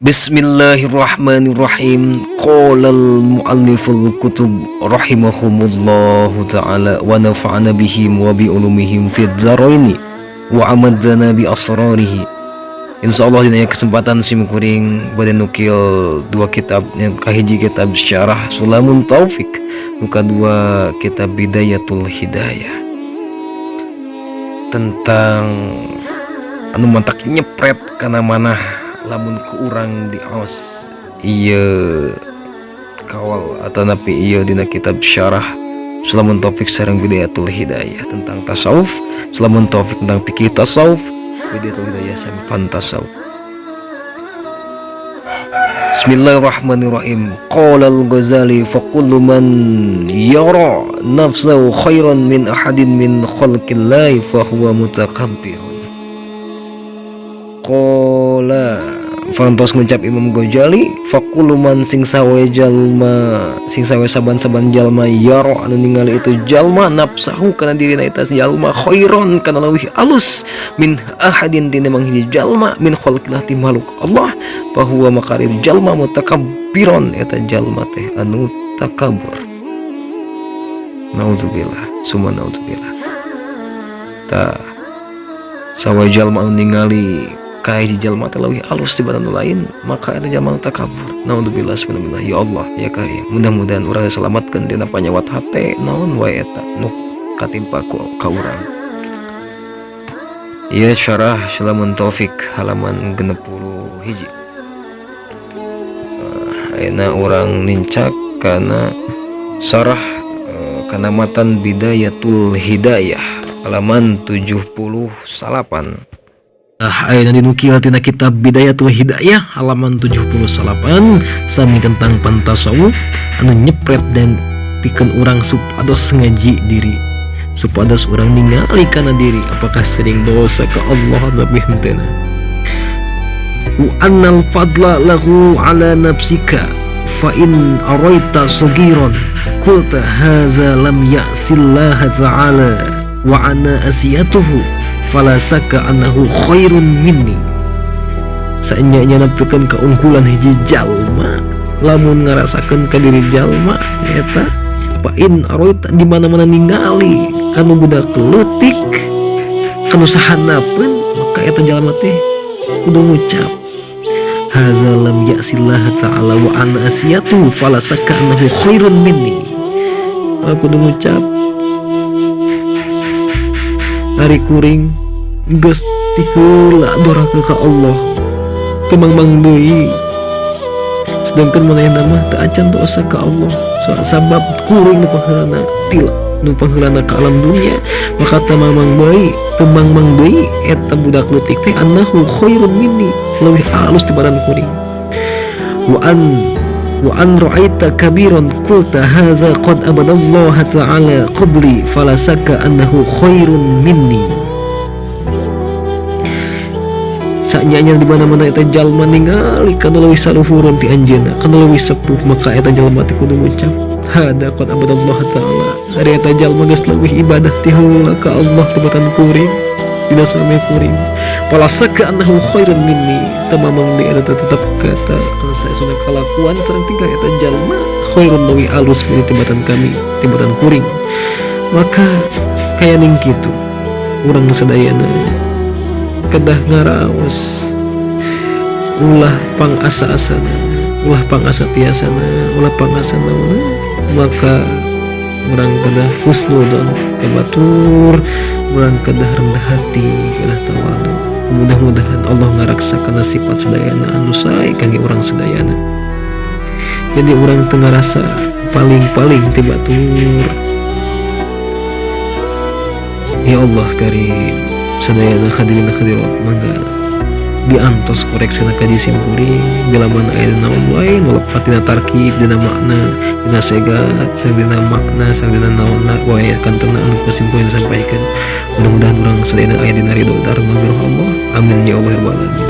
Bismillahirrahmanirrahim. Qala al-mualliful kutub rahimahumullahu ta'ala wa nafa'ana bihim wa bi ulumihim fid dharaini wa amaddana bi asrarihi. Insyaallah, dina kesempatan sim kuring bade nukil dua kitab. Yang kahiji kitab Syarah Sulamun Taufik, nu kadua kitab Bidayatul Hidayah, tentang anu mantak nyepret kana manah lamun ku urang diaos ieu kawal atau napi ieu dina kitab Syarah Sulamun Taufik sareng Bidayatul Hidayah tentang tasawuf. Sulamun Taufik tentang fikih tasawuf, Bidayatul Hidayah sami fan tasawuf. Bismillahirrahmanirrahim. Qala al-Ghazali, fa kullu man yara nafsahu khairan min ahadin min khalqillahi fa huwa mutakabbirun. Qala, parantos ngucap Imam Ghazali, fakullu man, sing sawe jalma, sing sawe saban-saban jalma, yara, anu ningali itu jalma, nafsahu, kana dirina eta jalma, khairon, kana leuwih alus, min ahadin, tina manghiji jalma, min khalqillah, ti makhluk Allah, fahuwa, maka jalma, mutakabbiron, eta jalma teh anu takabur. Naudzubillah summa naudzubillah. Tah, sawe jalma anu ningali ka hiji jalma teh leuwih alus tibatan nu lain, maka eta jalma nu takabur. Naudzubillah subhanallah. Ya Allah ya Karim, mudah-mudahan urang diselamatkeun tina panyawat hate naon wae eta nu katimpa ku ka urang. Ieu Syarah Sulamun Taufik halaman 61. Ayeuna urang nincak kana syarah, kana matan Bidayatul Hidayah halaman 78. Ah, ayeuna dinukil tina kitab Bidayatul Hidayah halaman 78, sami tentang pantasawuf anu nyepret dan pikeun urang supados ngaji diri, supados urang ningali kana diri apakah sering dosa ke Allah lebih henteu. Wa annal fadla lahu ala nafsika, fa in araita sagiran qulta hadza lam ya'sillaha ta'ala wa ana asiyatuhu fala saka annahu khairun minni. Saenya nepikeun keunggulan hiji jalma, lamun ngarasakeun ka diri jalma eta, fa in araita, di mana-mana ningali kanu budak leutik, kanu sahanapeun, maka eta jalma teh kudu ngucap, hadza lam ya'sillah ta'ala wa ana asiyatu fala saka annahu khairun minni. Maka kudu ngucap, ari kuring geus ti heula doraka ka Allah, teu mang deui, sedangkan manehna mah teu acan dosa ka Allah. So, sabab kuring nu pangheulana til nu pangheulana ka alam dunia, maka teu mamang deui, teu mang deui eta budak leutik teh, annahu khairun minni, leuwih alus tibatan kuring. Wa an ra'aita kabiran qulta hadza qad abadallaha ta'ala qabli fala saka annahu khairun minni. Sanyanya di mana-mana eta jalma ningali kana leuwih saluhureun ti anjeunna, kana leuwih sepuh, maka eta jalma teh kudu ngucap, hada qad abadallah ta'ala, ari eta jalma geus leuwih ibadah ti heula ka Allah tibatan kuring dina same kuring, fala saka annahu khairun minni, teu mamang deui eta tetep kata kana saesuna kalakuan sareng tingkah eta jalma, khairun, leuwih alus, minni, tibatan kami, tibatan kuring. Maka kaya ning kitu urang sadayana kedah ngaraos, ulah pangasa-asana, ulah pangasa tiasana, ulah pangasa naonna. Maka urang kedah husnudon ka batur, urang kedah rendah hati, kedah tawadu. Mudah-mudahan Allah ngaraksa kana sifat sadayana anu sae kangge urang sadayana, jadi urang teu ngarasa paling-paling ti batur. Ya Allah Karim, sadayana hadirin hadirat, mangga diantos koreksina kaji sim kuring bila mana aya naon wae nu lepat dina tarkib, dina makna, dina segat sareng dina makna sareng dina naonna wae kantena anu ku sim kuring disampaikan. Mudah-mudahan urang sadayana aya dina ridho dan Allah. Amin ya Allah ya rabbal alamin.